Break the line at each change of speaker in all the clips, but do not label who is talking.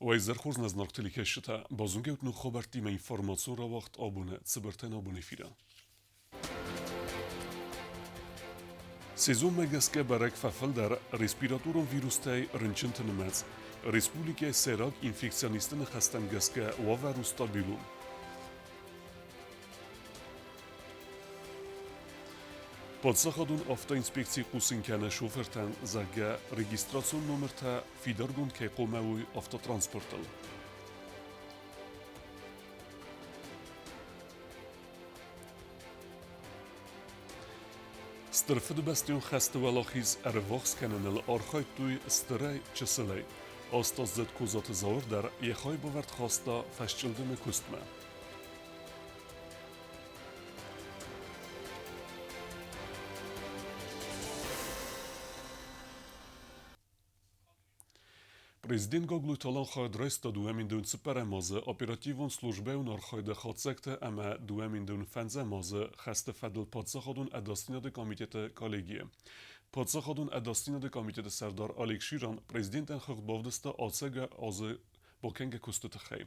Уӕ хорз нӕ зынаргъ телекӕсджытӕ, базонгӕ ут ног хабӕрттимӕ информацион рауагъд абоны цыбыртӕн абоны эфиры. Сезонмӕ гӕсгӕ бӕрӕг фӕфылдӕр респираторон вирустӕй рынчынты нымӕц. Республикӕйы сӕйраг инфекционисты ныхӕстӕм гӕсгӕ уавӕр у стабилон. Паддзахадон автоинспекци хъусын кӕны шофыртӕн, зӕгъгӕ, регистрацион номыртӕ фидаргонд кӕй хъуамӕ уой автотранспортыл. Стыр Фыдыбӕстӕйон хӕсты уӕлахиз ӕрыввахс кӕныныл архайдтой стырӕй, чысылӕй. Астаздзыд Козаты Зауыр дӕр йӕ хайбавӕрд хаста фӕсчъылдымы куыстмӕ. Президент Гаглойты Алан хайад райста 2004 азы оперативон службӕйон архайды хатдзӕгтӕ ӕмӕ 2005 азы хӕсты фӕдыл паддзахадон ӕдасдзинады комитеты коллегийы. Паддзахадон ӕдасдзинады комитеты сӕрдар Олег Ширан президентӕн хыгъд бавдыста ацӕгӕ азы бакӕнгӕ куысты тыххӕй.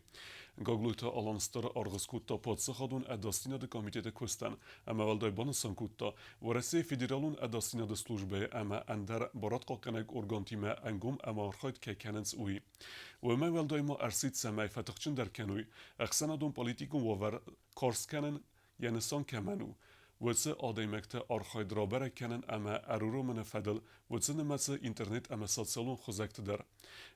Гаглойты Алан стыр аргъ скодта паддзахадон ӕдасдзинады комитеты куыстӕн ӕмӕ уӕлдай банысан кодта, Уӕрӕсейы Федералон ӕдасдзинады службӕйы ӕмӕ ӕндӕр барадхъахъхъӕнӕг органтимӕ ӕнгом ӕмархайд кӕй кӕнынц, уый. Уымӕй уӕлдай ма ӕрцыд, цӕмӕй фӕтыхджындӕр кӕной ӕхсӕнадон-политикон уавӕр карз кӕнын йӕ нысан кӕмӕн у, уыцы адӕймӕгты архайд рабӕрӕг кӕнын ӕмӕ ӕруромыны фӕдыл уыцы нымӕцы интернет ӕмӕ социалон хызӕгты дӕр.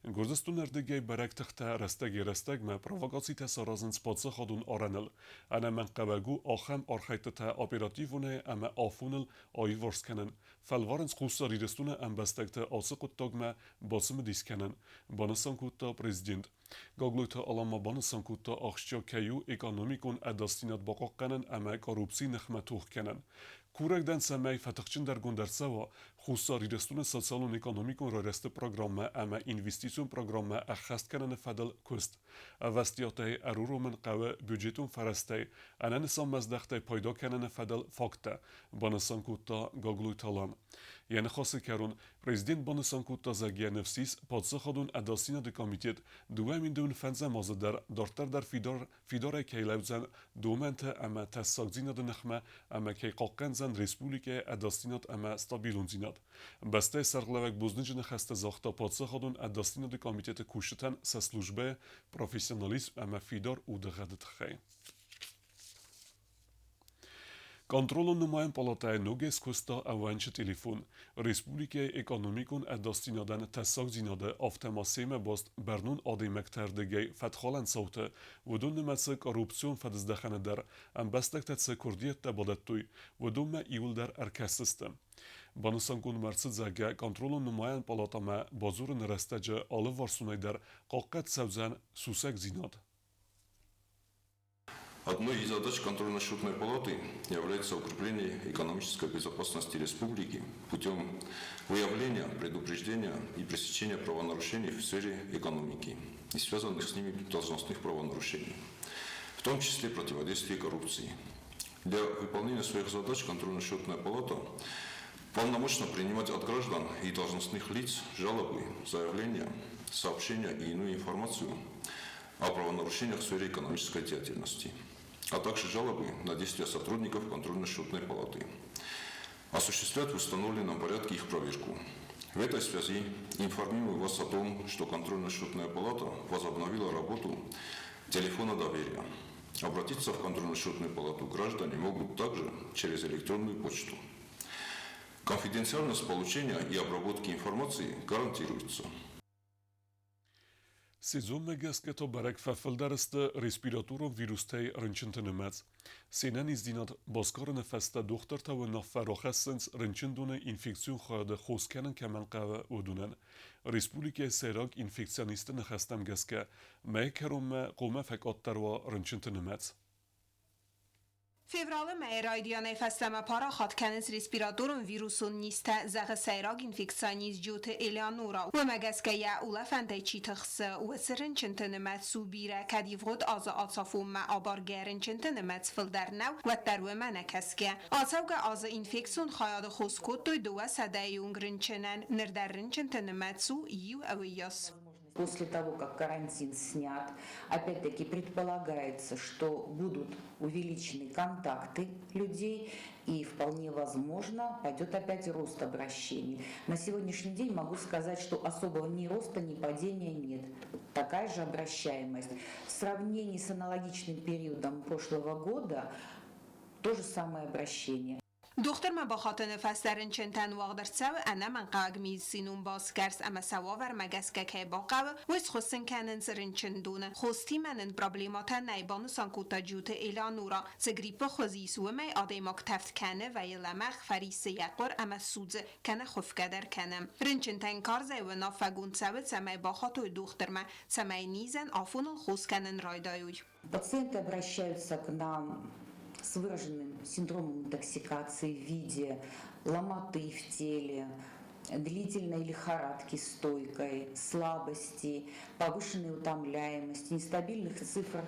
Гуырдзыстоны ӕрдыгӕй бӕрӕг тыхтӕ рӕстӕгӕй-рӕстӕгмӕ провокацитӕ саразынц паддзахадон арӕныл. Ӕнӕмӕнгхъӕуӕг у ахӕм архӕйдтытӕ оперативонӕй ӕмӕ афоныл аиварс кӕнын. Фӕлварынц Хуссар Ирыстоны ӕмбӕстӕгты ацы хъуыддагмӕ бацымыдис кӕнын, банысан кодта президент. Гаглойты Алан ма банысан кодта, ахсджиаг кӕй у экономикон ӕдасдзинад бахъахъхъӕнын ӕмӕ коррупцийы ныхмӕ тох кӕнын. Курӕг дӕн, цӕмӕй фӕтыхджындӕргонд ӕрцӕуа Хуссар Ирыстоны социалон-экономикон райрӕзты программӕ ӕмӕ инвестицион программӕ ӕххӕст кӕныны фӕдыл куыст. Ӕвӕстиатӕй ӕруромын хъӕуы бюджетон фӕрӕзтӕй ӕнӕнысанмӕздӕхтӕй пайда кӕныны фӕдыл факттӕ, банысан кодта Гаглойты Алан. Йӕ ныхасы кӕрон Президент банысан кодта, зӕгъгӕ, ныфс ис, Паддзахадон ӕдасдзинады комитет 2005 азы дӕр дарддӕр дӕр фидарӕй кӕй лӕудзӕн домӕнтӕ ӕмӕ тӕссагдзинады ныхмӕ ӕмӕ кӕй хъахъхъӕндзӕн республикӕйы ӕдасдзинад ӕмӕ стабилондзинад. Бӕстӕйы сӕргълӕууӕг бузныджы ныхӕстӕ загъта Паддзахадон ӕдасдзинады комитеты кусджытӕн сӕ службӕйы профессионализм ӕмӕ фидар удыгъӕды тыххӕй. Контролон нымайӕн палатӕйы ногӕй скуыста ӕууӕнчы телефон. Республикӕйы экономикон ӕдасдзинадӕн тӕссагдзинады, афтӕ ма семӕ баст бӕрнон адӕймӕгты ӕрдыгӕй фӕтхалӕн цауты, уыдон нымӕцы коррупцион фӕдыздӕхӕны дӕр, ӕмбӕстӕгтӕ цы куырдиӕттӕ бадӕттой, уыдонмӕ иуылдӕр ӕркӕсдзысты. Банысангонд ма ӕрцыд, зӕгъгӕ, контролон нымайӕн палатӕмӕ бадзурыны рӕстӕджы алыварсонӕй дӕр хъахъхъӕд цӕудзӕн сусӕгдзинад.
Одной из задач контрольно-счетной палаты является укрепление экономической безопасности республики путем выявления, предупреждения и пресечения правонарушений в сфере экономики и связанных с ними должностных правонарушений, в том числе противодействия коррупции. Для выполнения своих задач контрольно-счетная палата полномочна принимать от граждан и должностных лиц жалобы, заявления, сообщения и иную информацию о правонарушениях в сфере экономической деятельности, а также жалобы на действия сотрудников контрольно-счетной палаты. Осуществлять в установленном порядке их проверку. В этой связи информирую вас о том, что контрольно-счетная палата возобновила работу телефона доверия. Обратиться в контрольно-счетную палату граждане могут также через электронную почту. Конфиденциальность получения и обработки информации гарантируется.
Сезонмӕ гӕсгӕ та бӕрӕг фӕфылдӕр сты респираторон вирустӕй рынчынты нымӕц. Се нӕниздзинад басгарыны фӕстӕ дохтыртӕ уынаффӕ рахӕссынц рынчындоны инфекцион хайады хос кӕнын кӕмӕн хъӕуы, уыдонӕн. Республикӕйы сӕйраг инфекционисты ныхӕстӕм гӕсгӕ, мӕйы кӕронмӕ хъуамӕ фӕкъаддӕр уа рынчынты нымӕц.
Февралы мӕйы райдианӕй фӕстӕмӕ парахат кӕнынц респираторон вирусон низтӕ, зӕгъы сӕйраг инфекционист Джиоты Элеонора. Уымӕ гӕсгӕ йӕ улӕфӕнтӕй чи тыхсы, уыцы рынчынты нымӕц у бирӕ, кӕд ивгъуыд азы ацафонмӕ абаргӕ рынчынты нымӕц фылдӕр нӕу, уӕддӕр уымӕ нӕ кӕсгӕ. Ацӕугӕ азы инфекцион хайады хос кодтой 200-йы онг рынчынӕн, ныр дӕр рынчынты нымӕц у иу ӕви йас.
После того, как карантин снят, опять-таки предполагается, что будут увеличены контакты людей и вполне возможно пойдет опять рост обращений. На сегодняшний день могу сказать, что особого ни роста, ни падения нет. Такая же обращаемость. В сравнении с аналогичным периодом прошлого года то же самое обращение.
Дохтырмӕ бахатыны фӕстӕ рынчынтӕн уагъд ӕрцӕуы ӕнӕмӕнгхъӕуӕг медицинон басгӕрст ӕмӕ сӕ уавӕрмӕ гӕсгӕ кӕй бахъӕуы, уый схуыссын кӕнынц рынчындоны. Хостимӕ нын проблемӕтӕ нӕй, банысан кодта Джиоты Элеонора. Цы гриппы хуыз ис, уымӕй адӕймаг тӕвд кӕны, вӕййы лӕмӕгъ, фӕриссы йӕ хъуыр ӕмӕ судзы, кӕнӕ хуыфгӕ дӕр кӕны. Рынчынтӕн карзӕй уынаффӕгонд цӕуы, цӕмӕй бахатой дохтырмӕ, цӕмӕй низӕн афоныл хос кӕнын райдайой.
Пациенты обращаются к нам с выраженным синдромом интоксикации в виде ломоты в теле, длительной лихорадки стойкой, слабости, повышенной утомляемости, нестабильных цифр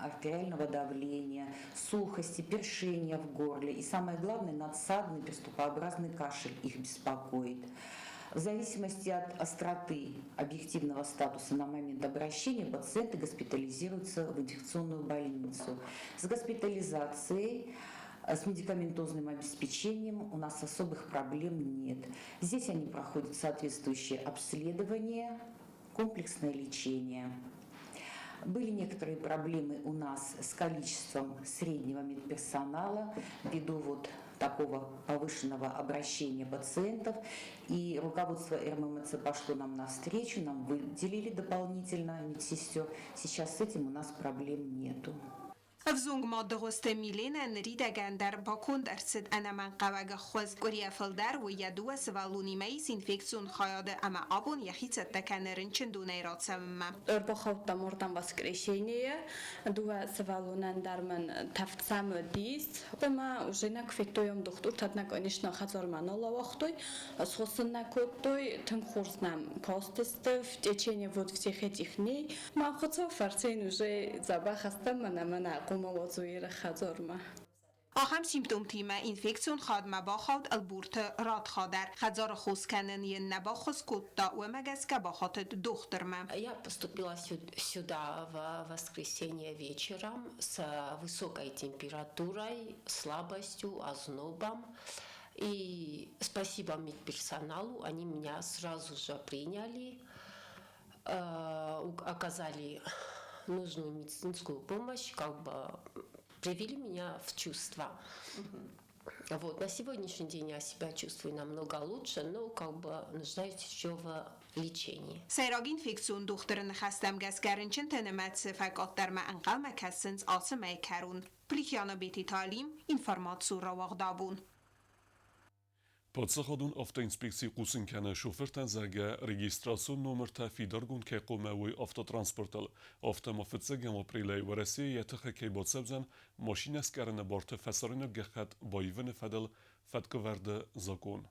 артериального давления, сухости, першения в горле и, самое главное, надсадный приступообразный кашель их беспокоит. В зависимости от остроты объективного статуса на момент обращения пациенты госпитализируются в инфекционную больницу. С госпитализацией, с медикаментозным обеспечением у нас особых проблем нет. Здесь они проходят соответствующее обследование, комплексное лечение. Были некоторые проблемы у нас с количеством среднего медперсонала ввиду вот такого повышенного обращения пациентов. И руководство РММЦ пошло нам навстречу, нам выделили дополнительно медсестер. Сейчас с этим у нас проблем нету.
Ӕвзонг мад Дыгъуызты Миленӕ ныридӕгӕн дӕр баконд ӕрцыд ӕнӕмӕнгхъӕуӕг ӕххуыс. Къуырийӕ фылдӕр уый йӕ дыууӕ сывӕллонимӕ ис инфекцион хайады ӕмӕ абон йӕхи цӕттӕ кӕны рынчындонӕй рацӕуынмӕ.
Ӕрбахаудтам уырдӕм воскресеньейы. Дыууӕ сывӕллонӕн дӕр мын тӕвдсӕм уыдис. Ӕмӕ уже нӕ куы федтой ам дохтыртӕ, нӕ, конечно, хӕдзармӕ нал ауагътой. Схуыссын нӕ кодтой, тынг хорз нӕм кастысты. В течение вот всех этих дней Мӕ Хуыцау фӕрцы йын уже дзӕбӕх ӕстӕм мӕнӕ мӕнӕ хъуамӕ уадзой хӕдзармӕ.
Ахӕм симптомтимӕ инфекцион хадмӕ бахауд Ӕлборты Радха дӕр. Хӕдзары хос кӕнын йын нӕ баххуыс кодта, уымӕ гӕсгӕ бахатыд дохтырмӕ.
Я поступила сюда в воскресенье вечером с высокой температурой, слабостью, ознобом. И спасибо медперсоналу, они меня сразу же приняли, оказали нужную медицинскую помощь, как бы привели меня в чувство. Вот, на сегодняшний день я себя чувствую намного лучше, но как бы нуждаюсь еще в лечении.
Сӕйраг инфекцион дохтыры ныхӕстӕм гӕсгӕ рынчынты нымӕцы фӕкъаддӕрмӕ ӕнхъӕлмӕ кӕсынц ацы мӕйы кӕрон. Плихианы Бетиталим, информацион рауагъд абон.
Паддзахадон автоинспекци хъусын кӕны шофыртӕн, зӕгъгӕ, регистрацион номыртӕ фидаргонд кӕй хъуамӕ уой автотранспортыл, афтӕ ма фыццӕгӕм апрелӕй Уӕрӕсейы йӕ тыхы кӕй бацӕудзӕн машинӕ скъӕрыны барты фӕсарӕйнаг гӕххӕтт баивыны фӕдыл фӕткӕвӕрды закон.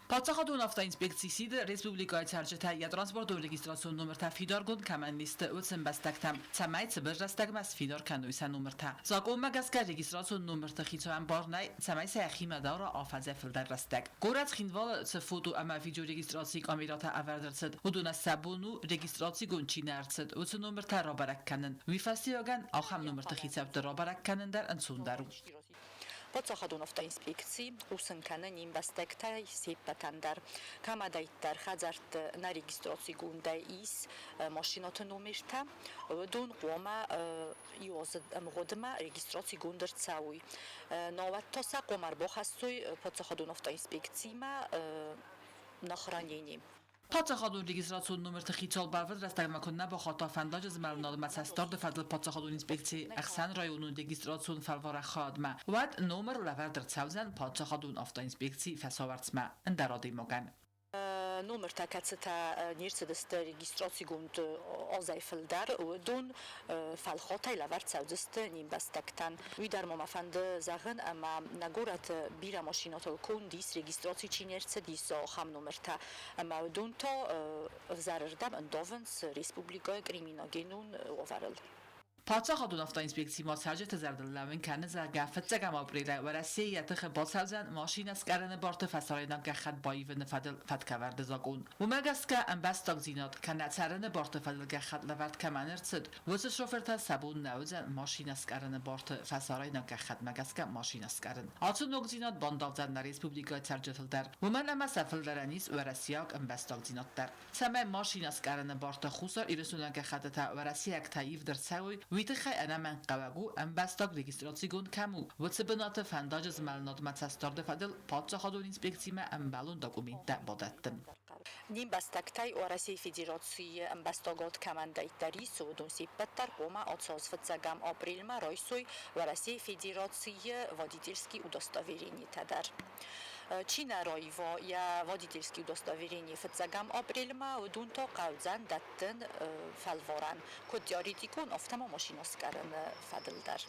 Паддзахадон автоинспекци сиды республикӕйы цӕрджытӕ йӕ транспортон регистрацион номыртӕ фидаргонд кӕмӕн не сты, уыцы ӕмбӕстӕгтӕм, цӕмӕй цыбыр рӕстӕгмӕ сфидар кӕной сӕ номыртӕ. Закъонмӕ гӕсгӕ регистрацион номырты хицауӕн бар нӕй, цӕмӕй сӕ йӕхимӕ дара афӕдзӕй фылдӕр рӕстӕг. Горӕт Цхинвалы цы фото ӕмӕ видеорегистрацийы камерӕтӕ ӕвӕрд ӕрцыд, уыдонӕн сӕ бон у, регистрацигонд чи нӕ ӕрцыд, уыцы номыртӕ рабӕрӕг кӕнын. Уый фӕстиуӕгӕн ахӕм номырты хицӕутты рабӕрӕг кӕнын дӕр ӕнцондӕр у.
Паддзахадон автоинспекци хъусын кӕны не мбӕстӕгтӕй се ппӕтӕн дӕр. Кӕмӕдӕйддӕр хӕдзӕртты нӕ регистрацигондӕй ис машинӕты номертӕ, уыдон хъуамӕ иу азы ӕмгъуыдмӕ регистрацигонд ӕрцӕуой. Науӕд та сӕ хъуамӕ ӕрбахӕссой паддзахадон автоинспекцимӕ на хранение.
Паддзахадон регистрацион номырты хицау бӕлвырд рӕстӕгмӕ куы нӕ бахатта фӕндаджы змӕлынадмӕ цӕстдарды фӕдыл паддзахадон инспекцийы ӕхсӕнрайонон регистрацион фӕлварӕг хайадмӕ, уӕд номыр лӕвӕрд ӕрцӕудзӕн паддзахадон автоинспекцийы фӕсауӕрцмӕ ӕндӕр адӕймагӕн.
Номыртӕ, кӕцытӕ не рцыдысты регистрацигонд азӕй фылдӕр, уыдон фӕлхатӕй лӕвӕрд цӕудзысты не мбӕстӕгтӕн. Уый дӕр ма мӕ фӕнды зӕгъын, ӕмӕ нӕ горӕты бирӕ машинӕтыл конд ис, регистраци чи не рцыдис, ахӕм номыртӕ. Ӕмӕ уыдон та ӕвзӕрырдӕм ӕндавынц республикӕйы криминогенон уавӕрыл.
Паддзахадон автоинспекци ма цӕрджыты зӕрдыл лӕууын кӕны, зӕгъгӕ, фыццӕгӕм апрелӕй Уӕрӕсейы йӕ тыхы бацӕудзӕн машинӕ скъӕрыны барты фӕсарӕйнаг гӕххӕтт баивыны фӕдыл фӕткӕвӕрды закъон. Уымӕ гӕсгӕ ӕмбӕстагдзинад кӕнӕ цӕрыны барты фӕдыл гӕххӕтт лӕвӕрд кӕмӕн ӕрцыд, уыцы шофыртӕ сӕ бон нӕ уыдзӕн машинӕ скъӕрыны барты фӕсарӕйнаг гӕххӕтмӕ гӕсгӕ машинӕ скъӕрын. Ацы ногдзинад бандавдзӕн нӕ республикӕйы цӕрджытыл дӕр, уымӕн ӕмӕ сӕ фылдӕрӕн ис уӕрӕсейаг ӕмбӕстагдзинад дӕр. Цӕмӕй машинӕ скъӕрыны бартӕ Хуссар Ирыстонӕн гӕххӕттытӕ уӕрӕсейӕгтӕ ивд ӕрцӕуой, уый тыххӕй ӕнӕмӕнгхъӕуӕг у, ӕмбӕстаг регистрацигонд кӕм у, уыцы бынаты фӕндаджы змӕлынадмӕ цӕстдарды фӕдыл паддзахадон инспекцимӕ ӕмбӕлон документтӕ бадӕттын.
Не мбӕстӕгтӕй Уӕрӕсейы Федерацийы ӕмбӕстагад кӕмӕндӕриддӕр ис, уыдон се ппӕт дӕр хъуамӕ ацы аз фыццӕгӕм апрелмӕ райсой Уӕрӕсейы Федерацийы водительский удостоверениетӕ дӕр. Чи нӕ раива йӕ водительский удостоверение фыццӕгӕм апрелмӕ, уыдон та хъӕудзӕн дӕттын фӕлварӕн, куыд теоретикон, афтӕ ма машинӕ скъӕрыны фӕдыл дӕр.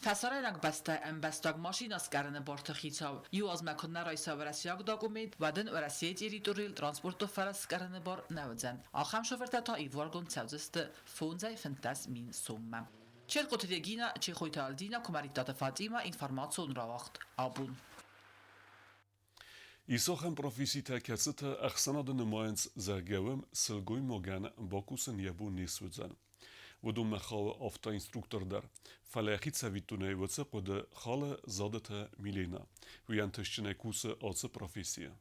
Фӕсарӕйнаг бӕстӕйы ӕмбӕстаг машинӕ скъӕрыны барты хицау иу азмӕ куы нӕ райса уӕрӕсейаг документ, уӕд ын Уӕрӕсейы территорийыл транспорты фӕрӕз скъӕрыны бар нӕ уыдзӕн. Ахӕм шофыртӕ та иваргонд цӕудзысты 5 15 соммӕ. Черкъоты Регина, Чехойты Альдина, Куымӕридтаты Фатимӕ, информацион рауагъд Абон.
Ис ахӕм професситӕ, кӕцытӕ ӕхсӕнады нымайынц, зӕгъгӕ уым сылгоймагӕн бакусын йӕ бон не суыдзӕн. Уыдонмӕ хауы автоинструктор дӕр. Фӕлӕ йӕхи цӕвиттонӕй уыцы хъуыды халы Задыты Милена. Уый ӕнтыстджынӕй кусы ацы профессийы.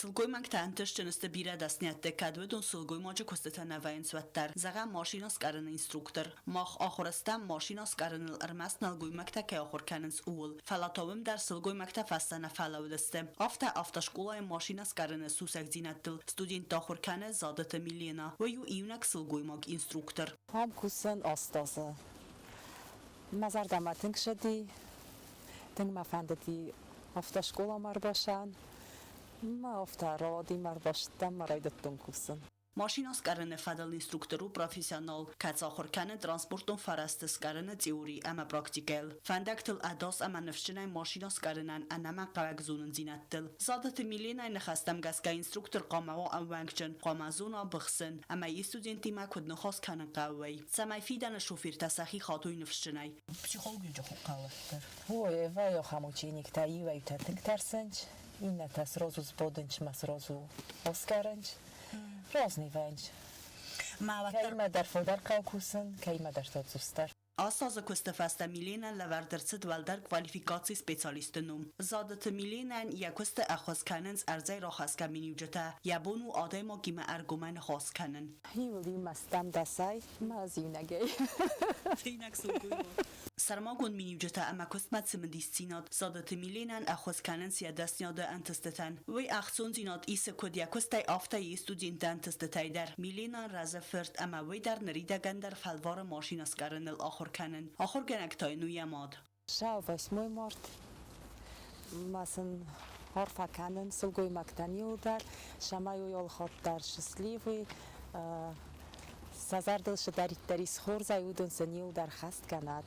Сылгоймӕгтӕ ӕнтыстджын сты бирӕ дӕсниӕдты, кӕд уыдон сылгоймаджы куыстытӕ нӕ вӕййынц, уӕддӕр. Зӕгъӕм, машинӕ скъӕрыны инструктор. Мах ахуыр стӕм, машинӕ скъӕрыныл ӕрмӕст нӕлгоймӕгтӕ кӕй ахуыр кӕнынц, ууыл. Фӕлӕ та уым дӕр сылгоймӕгтӕ фӕстӕ нӕ фӕлӕууыдысты. Афтӕ автоскъолайы машинӕ скъӕрыны сусӕгдзинӕдтыл студентты ахуыр кӕны Задыты Милена. Уый у иунӕг сылгоймаг-инструктор.
Ам кусын 8 азы. Мӕ зӕрдӕмӕ тынг ссыди, тынг мӕ фӕндыди автоскъоламӕ ӕрбасӕн. Мӕ афтӕ рауади, мӕ ӕрбасыдтӕн, мӕ райдыдтон кусын.
Машинӕ скъӕрыны фӕдыл инструктор у профессионал, кӕцы ахуыр кӕны транспортон фӕрӕзты скъӕрыны теори ӕмӕ практикӕйыл. Фӕндӕгтыл ӕдас ӕмӕ ныфсджынӕй машинӕ скъӕрынӕн ӕнӕмӕнгхъӕуӕг зонындзинӕдтыл. Задыты Миленайы ныхӕстӕм гӕсгӕ инструктор хъуамӕ уа ӕууӕнкджын, хъуамӕ зона быхсын ӕмӕ йе студенттимӕ куыд ныхас кӕнын хъӕуы, уый, цӕмӕй фидӕны шофыртӕ сӕхи хатой ныфсджынӕй.
Психологиджы хъӕуы Ой, вӕййы ахӕм учениктӕ, иуӕй-иутӕ тынг тӕрсынц, иннӕтӕ сразу сбадынц мӕ сразу аскъӕрынц. Разный вӕййынц. Кӕимӕдӕр фылдӕр хъӕуы кусын, кӕимӕдӕр та цъусдӕр.
Ацы азы куысты фӕстӕ Миленӕн лӕвӕрд ӕрцыд уӕлдӕр квалификацийы специалисты ном. Задыты Миленӕн йӕ куысты ӕххуыс кӕнынц ӕрдзӕй рахӕсгӕ миниуджытӕ, йӕ бон у адӕймагимӕ ӕргомӕй ныхас кӕнын.
Иуыл иумӕ стӕм дӕсӕй, мӕ ӕз иунӕгӕй.
Иунӕг сылгоймаг. Сӕрмагонд миниуджытӕ ӕмӕ куыстмӕ цымыдисдзинад Задыты Миленӕн ӕххуыс кӕнынц йӕ дӕсниады ӕнтыстытӕн. Уый ӕхцондзинад исы куыд йӕ куыстӕй, афтӕ йе студентты ӕнтыстытӕй дӕр. Милена рӕзы фырт ӕмӕ уый дӕр ныридӕгӕн дӕр фӕлвары машинӕ скъӕрыныл ахуыр кӕнын. Ахуыргӕнӕг та йын у йӕ мад.
Сау 8 март ма сын арфӕ кӕнын сылгоймӕгтӕн иуылдӕр, цӕмӕй уый алыхатт дӕр счастливый, сӕ зӕрдыл цыдӕриддӕр ис хорзӕй, уыдон сын иуылдӕр хӕст кӕнӕд.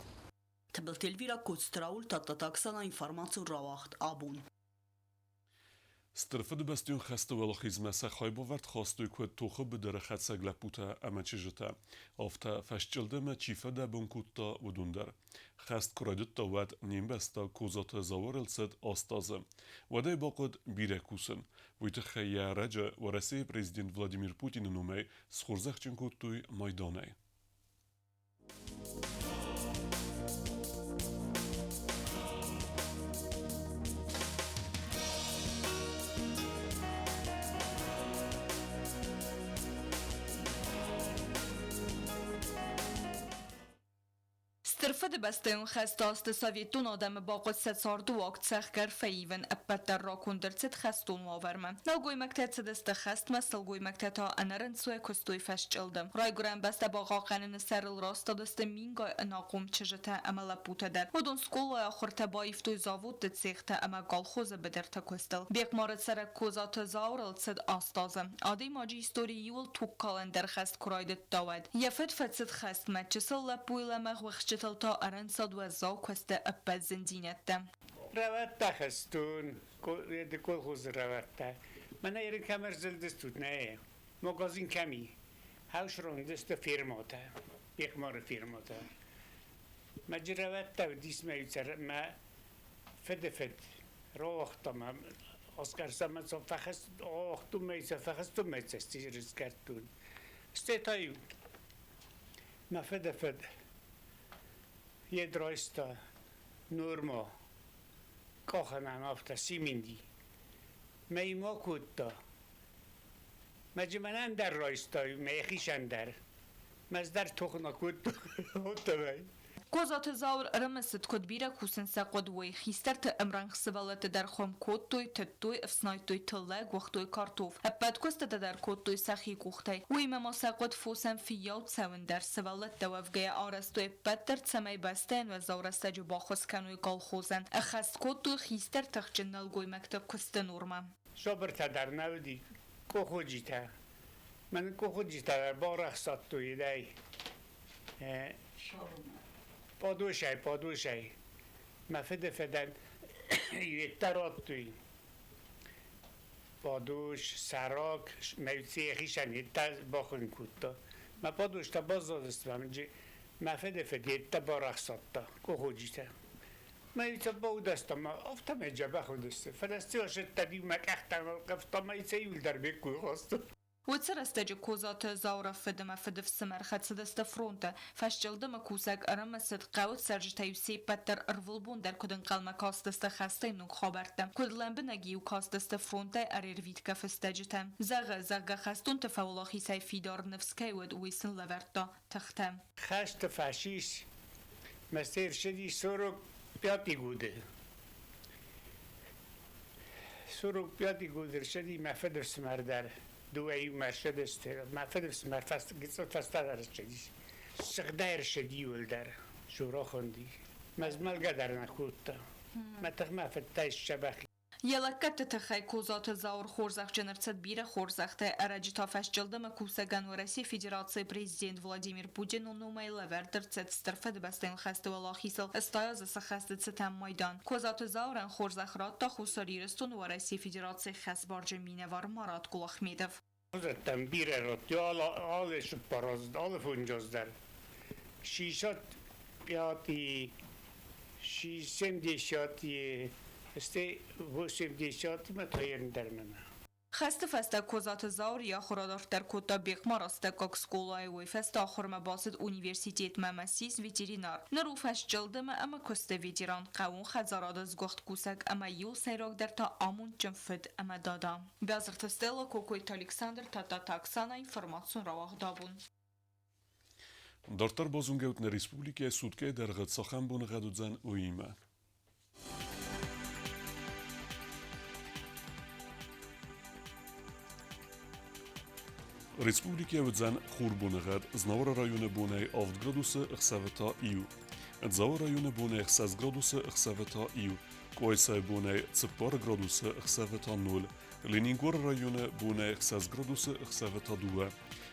Тыбылты Эльвира, Коцты Рауль, Тадтаты Оксана, информацион рауагъд Абон.
Стыр Фыдыбӕстӕйон хӕсты уӕлахизмӕ сӕ хайбавӕрд хастой куыд тохы быдыры хӕцӕг лӕппутӕ ӕмӕ чызджытӕ, афтӕ фӕсчъылдымы чи фӕдӕбон кодта, уыдон дӕр. Хӕст куы райдыдта, уӕд не мбӕстаг Козаты Зауырыл цыд 8 азы. Уӕдӕй бахъуыд бирӕ кусын. Уый тыххӕй йӕ ӕрӕджы Уӕрӕсейы президент Владимир Путины номӕй схорзӕхджын кодтой майданӕй.
Стыр Фыдыбӕстӕйон хӕсты азты советон адӕмы бахъуыд сӕ цардыуаг цӕхгӕр фӕивын, ӕппӕт дӕр раконд ӕрцыд хӕстон уавӕрмӕ. Нӕлгоймӕгтӕ цыдысты хӕстмӕ, сылгоймӕгтӕ та ӕнӕрынцойӕ куыстой фӕсчъылдым. Райгуырӕн бӕстӕ бахъахъхъӕныны сӕрыл растадысты мингай ӕнахъом чызджытӕ ӕмӕ лӕппутӕ дӕр. Уыдон скъолайы ахуыртӕ баивтой заводты цехтӕ ӕмӕ колхозы быдырты куыстыл. Бехъмары цӕрӕг Козаты Зауырыл цыд 8 азы. Адӕймаджы историйы иууыл тугкалӕндӕр хӕст куы райдыдта, уӕд. Йӕ фыд фӕцыд хӕстмӕ, чысыл лӕппуйы лӕмӕгъ уӕхсчытыл та ӕрӕнцад уӕззау куысты ӕппӕт зындзинӕдтӕ.
Равардта хӕстон, колхозы равардта. Мӕнӕ ерын кӕм ӕрзылдыстут, нӕ? Магазин кӕм и? Хӕусрондысты фермӕтӕ, Бехъмары фермӕтӕ. Мӕ джирӕвӕттӕ уыдис мӕ мӕ фыды фыд рауагъта мӕ Оскар сӕмӕ фӕхӕстон мӕ цӕстирызгӕрдтон. Стӕй та-иу мӕ фыды фыд йед райста норма къахӕнӕн афтӕ симинди. Мӕ ма кодта. Мӕ джымӕнӕн дӕр райстай, мӕхицӕн дӕр. Мӕз дӕр тохна кодта.
Козаты Зауыр ӕрымысыд, куыд бирӕ кусын сӕ хъуыд, уый. Хистӕрты ӕмрӕнхъ сывӕллӕтты дӕр хуым кодтой, тыдтой, ӕфснайдтой тыллӕг, уагътой картоф. Ӕппӕт куыстытӕ дӕр кодтой сӕхи къухтӕй. Уыимӕ ма сӕ хъуыд фосӕн фыййау цӕуын дӕр. Сывӕллӕттӕ уӕвгӕйӕ арӕзтой ӕппӕт дӕр, цӕмӕй бӕстӕйӕн уӕззау рӕстӕджы баххуыс кӕной колхозӕн. Ӕххӕст кодтой хистӕр тыхджын нӕлгоймӕгты куысты нормӕ.
Сабыртӕ дӕр нӕ уыди, къухуджитӕ. Мӕн къухуджитӕ дӕр барӕхсадтой идӕй. Подушай, подушай. Мӕ фыды фыдӕн йедтӕ радтой. Подуш, сӕрак, мӕ цехисӕн йедтӕ бахуын кодта. Мӕ подуштӕ баззадысты, мӕ фыды фыд йедтӕ барӕхсадта, къухуджитӕ. Мӕ баудаста ма афтӕмӕй дзӕбӕх уыдысты. Фӕлӕ сыдтӕн-иу мӕ къӕхтӕ ӕлхъывта мӕ сӕ иуылдӕр ме ккой хаста.
Уыцы рӕстӕджы Козаты Зауыры фыд ӕмӕ фыдыфсымӕр хӕцыдысты фронты. Фӕсчъылдымы кусӕг ӕрымысыд, хъӕуы цӕрджытӕ-иу се ппӕт дӕр ӕрвылбон дӕр куыд ӕнхъӕлмӕ кастысты хӕстӕй ног хабӕрттӕм, куыд лӕмбынӕг-иу кастысты фронтӕй ӕрӕрвитгӕ фыстӕджытӕ. Зӕгъы, зӕгъгӕ, хӕстонты фӕуӕлахизӕй фидар ныфс кӕй уыд, уый сын лӕвӕрдта тыхтӕ.
Хӕсты фӕцис, мӕ ссыди 45-й годы. 45-й годы ссыди мӕ фыдыфсымӕр дӕр. Дыууӕ иумӕ ссыдысты. Мӕ фыдыфсымӕр гыццыл фӕстӕдӕр ссыдис. Сыгъдӕй ссыди иуылдӕр. Жура хуынди. Мӕ змӕлгӕ дӕр нӕ кодта. Мӕ тыхмӕ фыдтӕй сдзӕбӕх.
Йӕ лӕггӕдты тыххӕй Козаты Зауыр хорзӕхджын ӕрцыд бирӕ хорзӕхтӕй. Ӕрӕджы та фӕсчъылдымы кусӕгӕн Уӕрӕсейы Федерацийы президент Владимир Путины номӕй лӕвӕрд ӕрцыд Стыр Фыдыбӕстӕйон хӕсты уӕлахизыл 80 азы сӕххӕсты цытӕн майдан. Козаты Зауырӕн хорзӕх радта Хуссар Ирыстоны Уӕрӕсейы Федерацийы хӕсбарджын минӕвар Марат Кулахметов.
Хозӕттӕм бирӕ радтой алы цыппар аз, алы фондз аз дӕр. 65-ы, 70-ы, стӕй 80-мӕ та ӕндӕр мӕнӕ.
Хӕсты фӕстӕ Козаты Зауыр йӕ ахуыр адарддӕр кодта Бехъмар-астӕуккаг скъолайы, уый фӕстӕ ахуырмӕ бацыд университетмӕ ӕмӕ ссис ветеринар. Ныр у фӕсчъылдымы ӕмӕ куысты ветеран, хъӕууон хӕдзарады сгуыхт кусӕг ӕмӕ иу сӕйрагдӕр та амондджын фыд ӕмӕ дада. Бязырты Стелла, Кокойты Александр, Тадтаты Оксана, информацион рауагъд абон.
Дарддӕр базонгӕут нӕ республикӕйы суткӕйы дӕргъы цахӕм боныгъӕд уыдзӕн, уыимӕ. Республикӕйы уыдзӕн хурбоныгъӕд Знауыры районы бонӕй 7 градусы, ӕхсӕвы та иу. Дзауы районы бонӕй 6 градусы, ӕхсӕвы та иу. Къуайсайы бонӕй 4 градусы, ӕхсӕвы та 0. Ленингоры районы бонӕй 6 градусы, ӕхсӕвы та 2.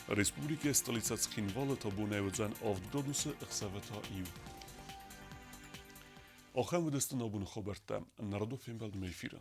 Республикӕйы столицӕ Цхинвалы та бонӕй уыдзӕн 7 градусы, ӕхсӕвы та 1. Ахӕм уыдысты нӕ абоны хабӕрттӕ. Народон фембӕлдмӕ эфиры.